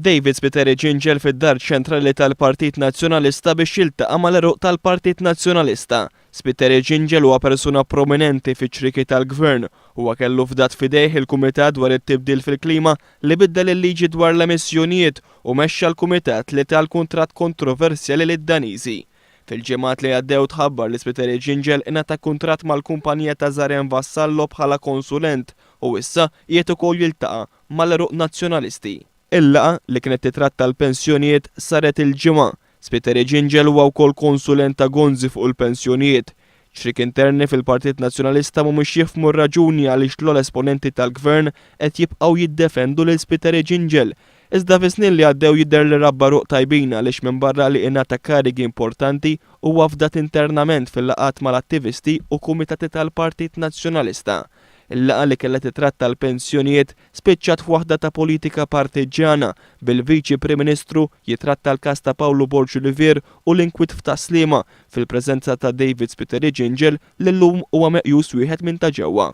David Spiteri Gingell fid-Dar Ċentrali tal-Partit Nazzjonalista biex jiltaqa' mal-għeruq tal-Partit Nazzjonalista. Spiteri Gingell huwa persuna prominenti fiċ-ċrieki tal-Gvern. Huwa kellu fdat f'idejh il-Kumitat dwar it-Tibdil fil-Klima li biddel il-liġi dwar l-emissjonijiet u mexxa l-Kumitat li ta l-kuntratt kontroversjali lid-Daniżi. Fil-ġimgħat li għaddew tħabbar li Spiteri Gingell ingħata kuntratt mal-kumpanija ta' Zaren Vassallo bħala konsulent u issa qiegħed ukoll jiltaqa' mal-għeruq Nazzjonalisti. Il-laqgħa, li kienet titratta l-pensjonijiet, saret il-Ġimgħa. Spiteri Gingell huwa wkoll konsulent ta' Gonzi fuq il-pensjonijiet. Ċriek interni fil-Partit Nazzjonalista mhumiex jifhmu r-raġuni għaliex l-ogħla esponenti tal-Gvern qed jibqgħu jiddefendu lil Spiteri Gingell. Iżda fis-snin li għaddew jidher li rabba għeruq tajbin għaliex minbarra li ingħata karigi importanti huwa fdat internament fil-laqgħat mal-attivisti u kumitati tal-Partit Nazzjonalista. Il-laqgħa li kellha titratta l-pensjonijiet spiċċat f'waħda ta' politika partiġġjana, bil-Viċi Prim Ministru jitratta l-każ ta' Pawlu Borg Olivier u l-inkwiet f'Tas-Sliema, fil-preżenza ta' David Spiteri Gingell li llum huwa meqjus wieħed minn ta' ġewwa.